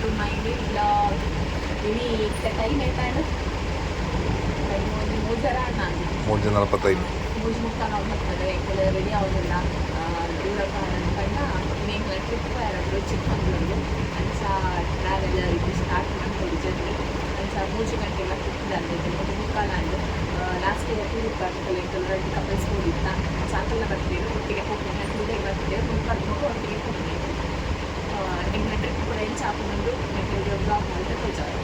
To my new vlog. ಇನಿ ಇತ್ತೆ time ಏತಾಂಡ್? Time ಒಂಜಿ ಮೂಜರ ಅಣ್ಣ. 3:45. 3:45 ಆವೊಂದು. ಎಂಕುಲು ರೆಡಿ ಆವೊಂದುಲ್ಲ. ದೂರ ಪಂಡ ಎಂಕ್ಲ ಟ್ರಿಪ್ ಪೋಯೆರೆ ಚಿಕ್ಕಮಗಳೂರು. ಅಂಚ ಟ್ರಾವೆಲ್ ಇದು ಸ್ಟಾರ್ಟ್ ಮಲ್ಪೊಡು ಜರ್ನಿ. ಅಂಚ 3 ಗಂಟೆಗೆ ಟ್ರಿಪ್ ಅಂದ್, 3:45 and. Last year tour ಎಂಕುಲು ಎಂಕುಲು ರಡ್ಡ್ ಕಪಲ್ಸ್ ಪೋದಿತ್ತ. ಅಂಚ ಅಕಲ್ನ ಬರ್ಪೆರ್, ಒಟ್ಟಿಗೆ ಪೋಪುನೆ. ಅಕುಲು ಬರ್ಪೆರ್, ಮುಲ್ಪ ಒಟ್ಟಿಗೆ ಪೋಪುನೆ. ಎಂಕ್ಲ ಟ್ರಿಪ್ ಪೂರ ಎಂಚ ಆಪುಂಡು ಎಂಕ್ಲೆಗ್ ವ್ಲಾಗ್ ಮಲ್ತ್ ತೋಜಾವೆ.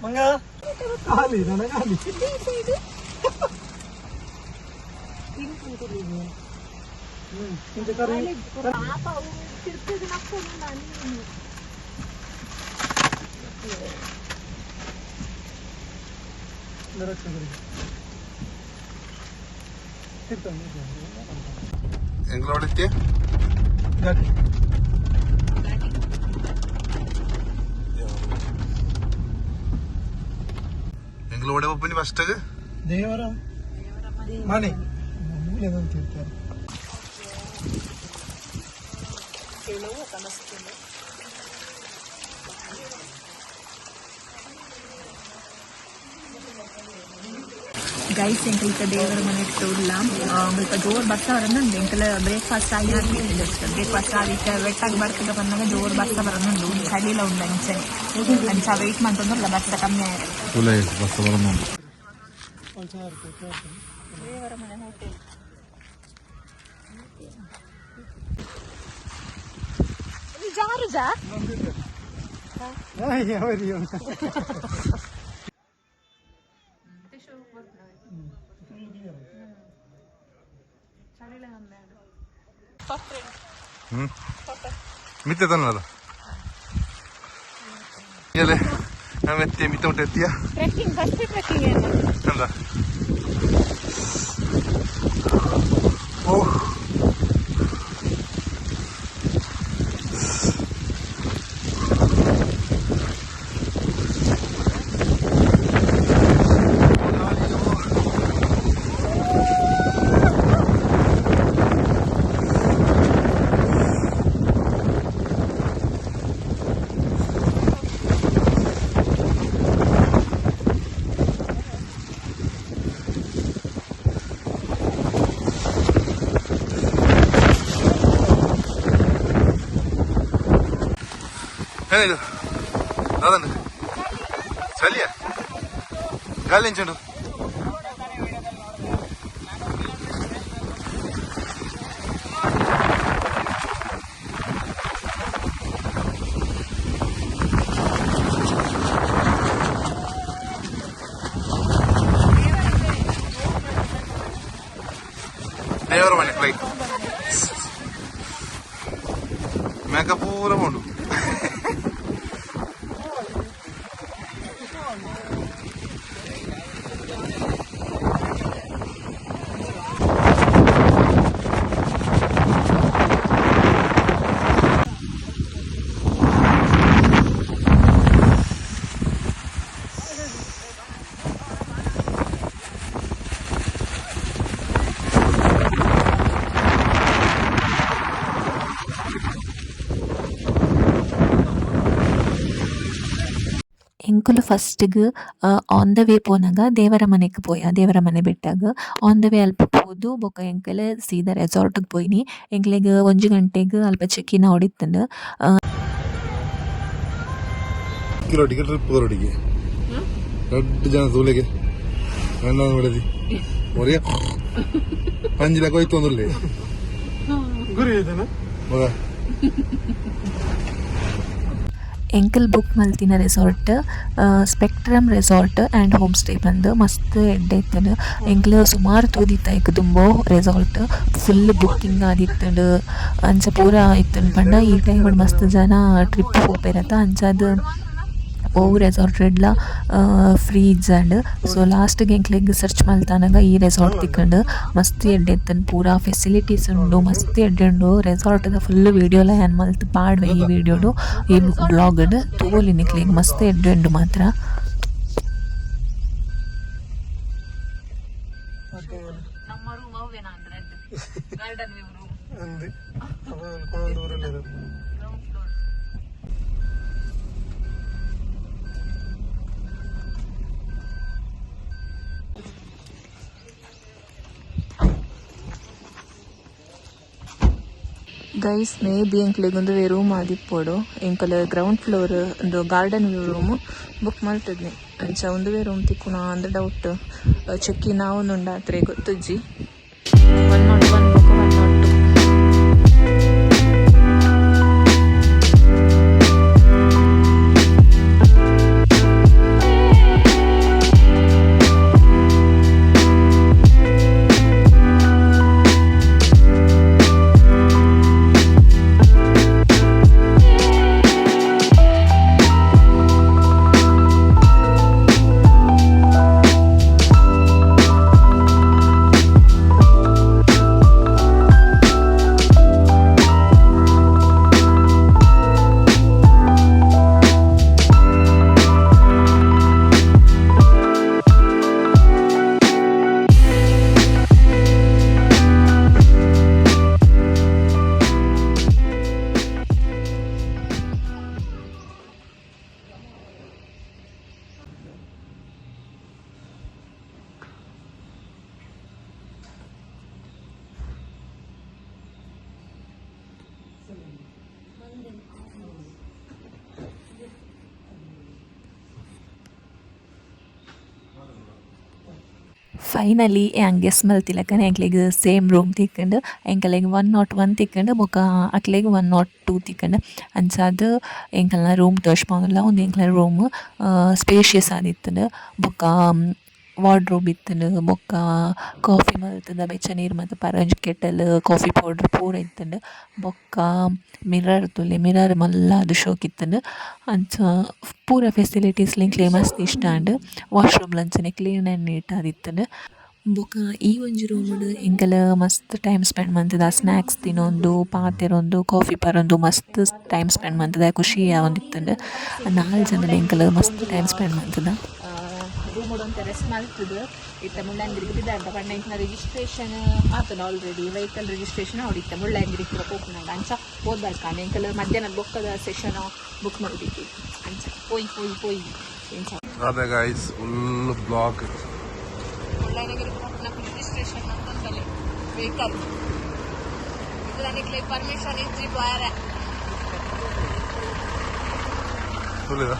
ಮಂಗ ಖಾಲಿ, ನನಗೆ ಖಾಲಿ. ಇಂಚ ಕರಿ. ಪಾಪ, ಅವು ತಿರ್ತದ ನಕ್ಕೊಂದು. ಎಂಕ್ಲ ಹೊಡಿತೀಯ? ಘಾಟಿ. ಎಂಕ್ಲ ಓಡೆ ಪೋಪುನಿ ಫಸ್ಟ್? ದೇವರ ಮನೆ ಮೂಲೆ ಅಂತ ಹೇಳ್ತಾರೆ. ಕೆಲವು ಮಸ್ತ್. ಗೈಸ್, ಎಂಕಲ್ತ ದೇವರ ಮನೆಟ್ ಉಲ್ಲ. ಮುಲ್ಪ ಜೋರ್ ಬರ್ಸ ಬರೊಂದುಂಡು. ಎಂಕಲ ಬ್ರೇಕ್ಫಾಸ್ಟ್ ಆಗಿ ಜಸ್ಟ್ ಬ್ರೇಕ್ಫಾಸ್ಟ್ ಆದಿತ್ತೆ. ಬೆಟ್ಟಾಗ ಬರ್ತದ ಬಂದಾಗ ಜೋರ್ ಬರ್ಸ ಬರೊಂದುಂಡು. ಚಳಿಲ ಉಂಡು ಅಂಚನೆ. ಅಂಚ ವೆಯ್ಟ್ ಮಂತೊಂದುಲ್ಲ ಬರ್ಸ ಕಮ್ಮಿ ಆಯೆರೆ. ಬಸ್ ಬರೊಂದುಂಡು. ದೇವರ ಮನೆ ಹೋಟೆಲ್. ಜಾರುಜಾ? ಅವರಿ. ಹ್ಮ್ ಮಿತ್ತೆ ತನ್ನದ ಎಲೆ ನಾವು ಎತ್ತಿಯ ಮಿತ್ತ ಉಂಟು ಎತ್ತಿಯ. Trekking, first trekking. ಎಂದ? ಓ. ಏನಿದು? ದಾದಂಡು ಚಳಿಯ ಗಾಳಿ ಎಂಚುಂಡು? ದೇವರ ಮನೆ ಫ್ಲೈಟ್ ಮೇಕಪ್ ಪೂರ ಉಂಡು. ಎಂಕುಲು ಫಸ್ಟ್ಗ್ ಆನ್ the way ಪೋನಗ ದೇವರ ಮನೆಗ್ ಪೋಯ. ದೇವರ ಮನೆ ಬೆಟ್ಟಗ್ ಆನ್ the way ಅಲ್ಪ ಪೋದು ಬೊಕ ಎಂಕುಲು ಸೀದಾ ರೆಸಾರ್ಟ್ಗ್ ಪೋಯಿನಿ. ಎಂಕ್ಲೆಗ್ 1 ಗಂಟೆಗ್ ಅಲ್ಪ ಚೆಕ್ ಇನ್ ಆವೊಡಿತ್ತುಂಡು. ಕಿಲೋಟಿಗೆ ಟ್ರಿಪ್ ಬರೋಡಿಗೆ ದೊಡ್ಡ ಜನ ತೂಲೆಗೆ ನನ್ನ ನೋಡದಿ ಒರಿಯ ಪಂಜಿಲ ಕೊಯ್ತು ಒಂದುಲ್ಲೆ. ಗುರಿ ಇದೆನಾ? ಮಗ. ಎಂಕಲ್ ಬುಕ್ ಮಲ್ತಿನ resort Spectrum resort and home stay ಪಂದ್ ಮಸ್ತ್ ಎಡ್ಡೆ ಇತ್ತುಂಡು. ಎಂಕ್ಲು ಸುಮಾರು ತೂದಿತ್ತ ಐಕ್ ದುಂಬು ರೆಸಾರ್ಟ್ ಫುಲ್ ಬುಕ್ಕಿಂಗ್ ಆದಿತ್ತುಂಡು, ಅಂಚ ಪೂರ ಇತ್ತುಂಡು. ಪಂಡ ಈ ಟೈಮ್ ಮಸ್ತ್ ಜನ ಟ್ರಿಪ್ ಪೋಪೆರತ, ಅಂಚಾದ್ ಒವು ರೆಸಾರ್ಟ್ ಡ್ಲ ಫ್ರೀ ಇಜ್ಜಂಡ್. ಸೊ ಲಾಸ್ಟ್ ಗ್ ಎಂಕ್ಲೆಗ್ ಸರ್ಚ್ ಮಲ್ತಾನಗ ಈ ರೆಸಾರ್ಟ್ ತಿಕ್ಕುಂಡು. ಮಸ್ತ್ ಎಡ್ಡೆ ಇತ್ತುಂಡು, ಪೂರ ಫೆಸಿಲಿಟೀಸ್ ಉಂಡು, ಮಸ್ತ್ ಎಡ್ಡೆ ಉಂಡು. ರೆಸಾರ್ಟ್ ದ ಫುಲ್ ವೀಡಿಯೋಲ ಯಾನ್ ಮಲ್ತ್ ಪಾಡ್ವೆ ಈ ವೀಡಿಯೋಡು, ಈ ಬ್ಲಾಗ್ ಡ್ ತೂವೊಲಿ ನಿಕ್ಲೆಗ್, ಮಸ್ತ್ ಎಡ್ಡೆ ಉಂಡು ಮಾತ್ರ. ನಮ್ಮ ರೂಮ್ ಅವ್ವೇನಾ ಅಂದ್ರೆ ಗಾರ್ಡನ್ ವ್ಯೂ ರೂಮ್. ಅಂದೆ ಕೊನೊಂದು ಊರಲ್ಲಿರೋ. Ground floor. Guys, maybe ಎಂಕ್ಲೆಗ್ ಉಂದುವೇ ರೂಮ್ ಆದಿಪ್ಪೊಡು. ಎಂಕಲ್ ಗ್ರೌಂಡ್ ಫ್ಲೋರ್ ಉಂದು ಗಾರ್ಡನ್ ವ್ಯೂ ರೂಮ್ ಬುಕ್ ಮಲ್ತದ್ನಿ. ಅಂಚ ಉಂದುವೇ ರೂಮ್ ತಿಕ್ಕುನ ಅಂದ್ ಡೌಟ್. Check in ಆವೊಂದುಂಡಾತ್ರೆ ಗೊತ್ತುಜ್ಜಿ. 101 ಬೊಕ 102. ಫೈನಲಿ ಯಾನ್ ಗೆಸ್ ಮಲ್ತಿಲಕನೆ ಎಂಕ್ಲೆಗ್ ಸೇಮ್ ರೂಮ್ ತಿಕ್ಕುಂಡು. ಎಂಕಲೆಗ್ 101 ತಿಕ್ಕುಂಡು, ಬೊಕ ಅಕ್ಲೆಗ್ 102 ತಿಕ್ಕುಂಡು. ಅಂಚಾದ್ ಎಂಕಲ್ನ ರೂಮ್ ತೋಜ್ಪಾವೊಂದುಲ್ಲ. ಉಂದು ಎಂಕ್ಲೆನ ರೂಮ್, ಸ್ಪೇಷಿಯಸ್ ಆದಿತ್ತುಂಡು. ಬೊಕ ವಾರ್ಡ್ರೋಬ್ ಇತ್ತುಂಡು, ಬೊಕ ಕಾಫಿ ಮಲ್ತುದ ಬೆಚ್ಚ ನೀರು ಮಾತ ಪರ ಒಂಜಿ ಕೆಟಲ್, ಕಾಫಿ ಪೌಡರ್ ಪೂರ ಇತ್ತುಂಡು. ಬೊಕ ಮಿರರ್ ತೂಲೆ, ಮಿರರ್ ಮಲ್ಲಾದ್ ಶೋಕ್ ಇತ್ತುಂಡು. ಅಂಚ ಪೂರ ಫೆಸಿಲಿಟೀಸ್ ಎಂಕ್ಲೆಗ್ ಮಸ್ತ್ ಇಷ್ಟ ಆಂಡ್. ವಾಶ್ರೂಮ್ ಲ ಅಂಚನೆ ಕ್ಲೀನ್ ಆ್ಯಂಡ್ ನೀಟ್ ಆದಿತ್ತುಂಡು. ಬೊಕ ಈ ಒಂಜಿ ರೂಮ್ ಡ್ ಎಂಕುಲು ಮಸ್ತ್ ಟೈಮ್ ಸ್ಪೆಂಡ್ ಮಂತುದ. ಸ್ನಾಕ್ಸ್ ತಿನೊಂದು, ಪಾತೆರೊಂದು, ಕಾಫಿ ಪರೊಂದು ಮಸ್ತ್ ಟೈಮ್ ಸ್ಪೆಂಡ್ ಮಂತುದ, ಖುಷಿ ಆವೊಂದಿತ್ತುಂಡು. ನಾಲ್ ಜನಲ ಎಂಕುಲು ಮಸ್ತ್ ಟೈಮ್ ಸ್ಪೆಂಡ್ ಮಂತುದ. ರೂಮ್ ಒಂತೆ ರೆಸ್ಟ್ ಮಲ್ತುದು ಇತ್ತೆ ಮುಳ್ಳಯ್ಯನಗಿರಿಗೆ ಪಿದಾಡ್ದ. ಪಂಡ ಎಂಕ್ನ ರಿಜಿಸ್ಟ್ರೇಷನ್ ಆತುಂಡು ಆಲ್ರೆಡಿ, ವೆಹಿಕಲ್ ರಿಜಿಸ್ಟ್ರೇಷನ್ ಆವೊಡು ಮುಳ್ಳಯ್ಯನಗಿರಿ ಪೂರ ಪೋಪುನಗ. ಅಂಚ ಪೋದು ಬರ್ಕಾಂಡ್. ಎಂಕುಲು ಮಧ್ಯಾಹ್ನದ ಬೊಕ್ಕದ ಸೆಷನ್ ಬುಕ್ ಮಲ್ದಿತ್ತಿ. ಅಂಚ ಪೋಯಿ ಪೋಯಿ ಪೋಯಿ ಎಂಚ. ಅದೇ ಗೈಸ್, ಫುಲ್ ಬ್ಲಾಕ್. ಮುಳ್ಳಯ್ಯನಗಿರಿ ಪೋಪುನಗ ರಿಜಿಸ್ಟ್ರೇಷನ್ ಮಲ್ತೊಂದಲೆ ವೆಹಿಕಲ್. ಇದು ನಿಕ್ಲೆ ಪರ್ಮಿಷನ್ ಇಜ್ಜಿ ಪೋಯರೆ. ಸುಳ್ಳಿದ.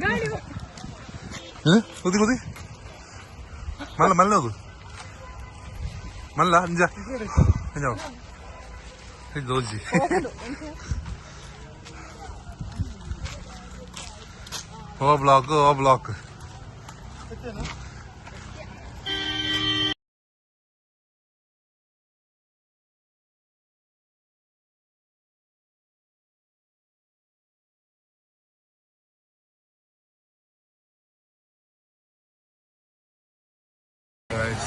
ಗಾಡಿ. ಕುದಿ ಕುದಿ, ಮಲ್ಲ ಮಲ್ಲ, ಅದು ಮಲ್ಲ ಅಂಜ ಅಂಜ ದೋಜಿ. ಓ ಬ್ಲಾಕ್, ಓ ಬ್ಲಾಕ್. Guys.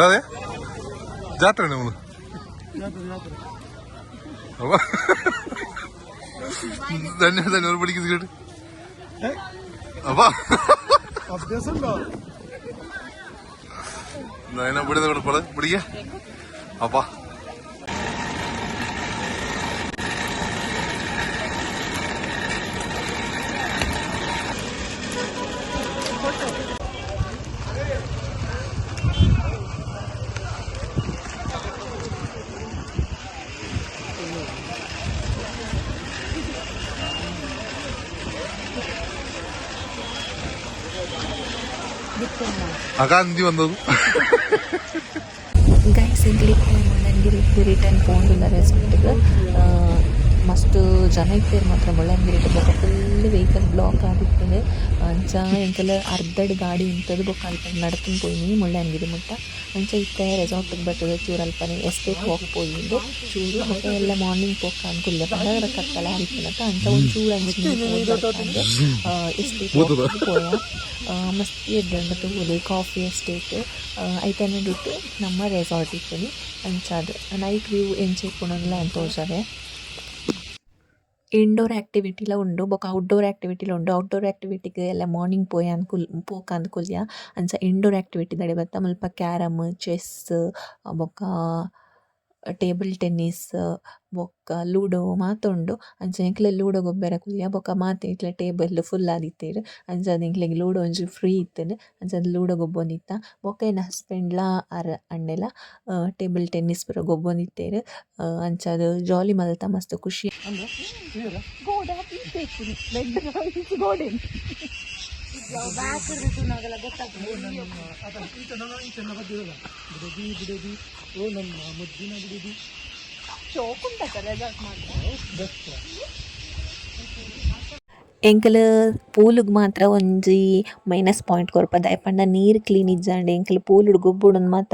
ಅದೇ ಜಾತ್ರೆ ನೀವು ಅವ ಧನ್ಯ ಧನ್ಯ പിടിക്കുന്നു അപ്പ. അഭ്യാസം ഉണ്ടോ? ಬಿಡಿದ ಬಿಡ ಬಿಡಿಗೆ ಅಪ್ಪ. ಅಕ್ಕ ಅಂದಿ ಬಂದದು. ಗೈಸ್, ಎಂಕ್ಲು ಇತ್ತೆ ಮುಳ್ಳಯ್ಯನಗಿರಿ ರಿಟರ್ನ್ ಪೋಂಡುಲ್ಲ ರೆಸಾರ್ಟ್ಗೆ. ಮಸ್ತ್ ಜನ ಇತ್ತೆರ್ ಮಾತ್ರ ಮುಳ್ಳಯ್ಯನಗಿರಿಟ್. ಬೊಕ ಫುಲ್ ವೆಹಿಕಲ್ ಬ್ಲಾಕ್ ಆದಿತ್ತುಂಡು. ಅಂಚ ಎಂಕುಲು ಅರ್ಧಡ್ ಗಾಡಿ ಉಂತುದು, ಬೊಕ ಅಲ್ಪ ನಡತೊಂದು ಪೋಯಿನಿ ಮುಳ್ಳಯ್ಯನಗಿರಿ ಮುಟ್ಟ. ಅಂಚ ಇತ್ತೆ ರೆಸಾರ್ಟ್ಗೆ ಬತ್ತುದು ಚೂರು ಅಲ್ಪನೆ ಎಸ್ಟೇಟ್ ವಾಕ್ ಪೋಯಿಂದು ಚೂರು. ಬೊಕ ಎಲ್ಲ ಮಾರ್ನಿಂಗ್ ಪೋಕ ಅನ್ಕುಲ್ಲೆ ಪಂಡ ಕತ್ತಲೆ ಆದಿತ್ತುಂಡತ. ಅಂಚ ಒಂಚೂರು ಅಂಚಿನ ಪೋದು ಬರ್ಕಂದ್ ಎಸ್ಟೇಟ್ ವಾಕ್ ಪೋಯ. ಮಸ್ತ್ ಎಡ್ಡೆ ಉಂಡು ತೂವೊಲಿ. ಕಾಫಿ ಎಸ್ಟೇಟ್ ಐತ ನಡುಟು ನಮ್ಮ ರೆಸಾರ್ಟ್ ಇಪ್ಪುನಿ. ಅಂಚಾದ್ ನೈಟ್ ವ್ಯೂ ಎಂಚ ಇಪ್ಪುಂಡುಂದುಲ ಯಾನ್ ತೋಜಾವೆ. ಇಂಡೋರ್ ಆಕ್ಟಿವಿಟಿಲ ಉಂಡು, ಬೊಕ ಔಟ್ಡೋರ್ ಆಕ್ಟಿವಿಟಿಲ ಉಂಡು. ಔಟ್ಡೋರ್ ಆಕ್ಟಿವಿಟಿಗ್ ಎಲ್ಲ ಮಾರ್ನಿಂಗ್ ಪೋಯಿ ಅನ್ಕುಲ್ ಪೋಕ ಅಂದ್ಕುಲ್ಯ. ಅಂಚ ಇಂಡೋರ್ ಆಕ್ಟಿವಿಟಿ ದಡೆ ಬತ್ತ. ಮುಲ್ಪ ಕ್ಯಾರಮ್, ಚೆಸ್, ಬೊಕ ಟೇಬಲ್ ಟೆನ್ನಿಸ್, ಬೊಕ್ಕ ಲೂಡೋ ಮಾತ ಉಂಡು. ಅಂಚ ಎಂಕ್ಲೆ ಲೂಡೋ ಗೊಬ್ಬೆರೆ ಕುಲ್ಲಿಯ. ಬೊಕ ಮಾತ ಇತ್ಲೆ ಟೇಬಲ್ ಫುಲ್ ಆದಿತ್ತೆರ್. ಅಂಚಾದ್ ಎಂಕ್ಲೆಗ್ ಲೂಡೋ ಒಂಜಿ ಫ್ರೀ ಇತ್ತುಂಡು. ಅಂಚಾದ್ ಲೂಡೋ ಗೊಬ್ಬೊಂದಿತ್ತ. ಬೊಕ ಎನ್ನ ಹಸ್ಬೆಂಡ್ ಲ ಆರ್ ಅಣ್ಣೆಲ ಟೇಬಲ್ ಟೆನ್ನಿಸ್ ಪೂರ ಗೊಬ್ಬೊಂದಿತ್ತೆರ್. ಅಂಚಾದ್ ಜಾಲಿ ಮಲ್ತ, ಮಸ್ತ್ ಖುಷಿ. ಬಿಡದಿ ಬಿಡದಿ, ಓ ನಮ್ಮ ಮುದ್ದಿನ ಬಿಡದಿ. ಬೆಸ್ಟ್. ಎಂಕುಲು ಪೂಲುಗ್ ಮಾತ್ರ ಒಂಜಿ ಮೈನಸ್ ಪಾಯಿಂಟ್ ಕೊರ್ಪ. ದಾಯೆ ಪಂಡ ನೀರು ಕ್ಲೀನ್ ಇಜ್ಜಾಂಡ್. ಎಂಕುಲು ಪೂಲುಡು ಗೊಬ್ಬುಡುಂದು ಮಾತ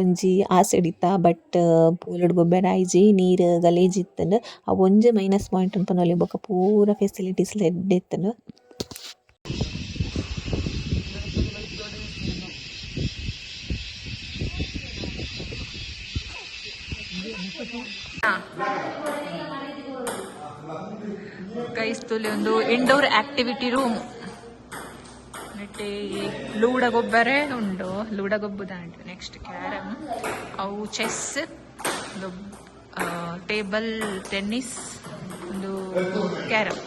ಒಂಜಿ ಆಸೆಡ್ ಇತ್ತ. ಬಟ್ ಪೂಲುಡು ಗೊಬ್ಬೆರೆ ಆಯಿಜಿ, ನೀರು ಗಲೇಜ್ ಇತ್ತುಂಡು. ಅವು ಒಂಜಿ ಮೈನಸ್ ಪಾಯಿಂಟ್ ಅಂತ ಪನೊಲಿ. ಬೊಕ ಪೂರ ಫೆಸಿಲಿಟೀಸ್ ಲ ಎಡ್ಡೆ ಇತ್ತುಂಡು. ಗೈಸ್, ತೂಲೆ ಒಂದು ಇಂಡೋರ್ ಆಕ್ಟಿವಿಟಿ ರೂಮ್. ನೆಟ್ಟೆ ಲೂಡ ಗೊಬ್ಬರೆ ಉಂಡು. ಲೂಡ ಗೊಬ್ಬುದಾಂಡ್, ನೆಕ್ಸ್ಟ್ ಕ್ಯಾರಮ್, ಅವು ಚೆಸ್, ಟೇಬಲ್ ಟೆನ್ನಿಸ್, ಒಂದು ಕ್ಯಾರಮ್.